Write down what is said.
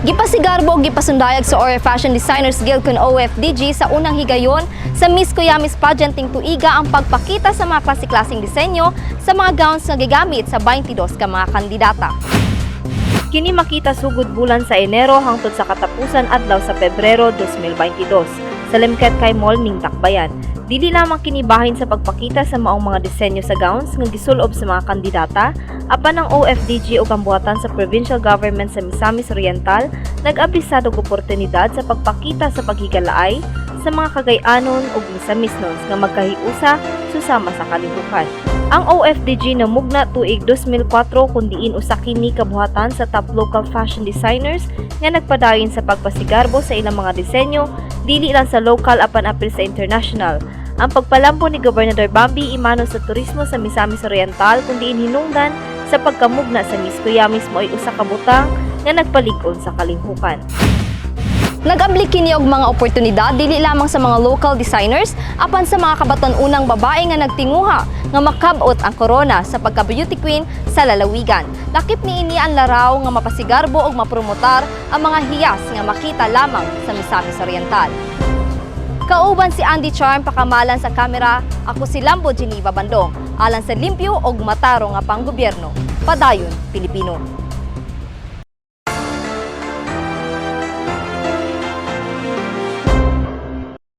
Gipasigarbo ug gipasundayag sa Ore Fashion Designers Guild kun OFDG sa unang higayon sa Miss Kuyamis Pageant ting tuiga ang pagpakita sa mga klase-klaseng disenyo sa mga gowns nga gigamit sa 22 ka mga kandidata. Kini makita sugod bulan sa Enero hangtod sa katapusan adlaw sa Pebrero 2022 sa Limketkai Mall ning Dakbayan. Dili lamang kini bahin sa pagpakita sa maong mga disenyo sa gowns nga gisulob sa mga kandidata, apan ang OFDG ug ang buhatan sa provincial government sa Misamis Oriental nag-abisad og oportunidad sa pagpakita sa paghigalaay sa mga Cagayanon ug Misamisnons nga magkahiusa susama sa kalihukan. Ang OFDG namugna tuig 2004 kun diin usa kini kabuhatan sa top local fashion designers nga nagpadayon sa pagpasigarbo sa ilang mga disenyo dili lang sa local apan apil sa international. Ang pagpalambo ni Gobernador Bambi Emano sa turismo sa Misamis Oriental kun diin hinungdan sa pagkamugna sa Miss Kuyamis mao'y usa ka butang nga nagpalig-on sa kalihukan. Nag-abli kini og mga oportunidad dili lamang sa mga local designers apan sa mga kabatan-unang babae nga nagtinguha nga makab-ot ang korona sa pagka-beauty queen sa lalawigan. Lakip niini ang laraw nga mapasigarbo ug mapromotar ang mga hiyas nga makita lamang sa Misamis Oriental. Kauban si Andy Charm pakamalan sa kamera, ako si Lambo Geneva Bandong, alang sa limpyo ug matarong nga panggobyerno. Padayon, Pilipino.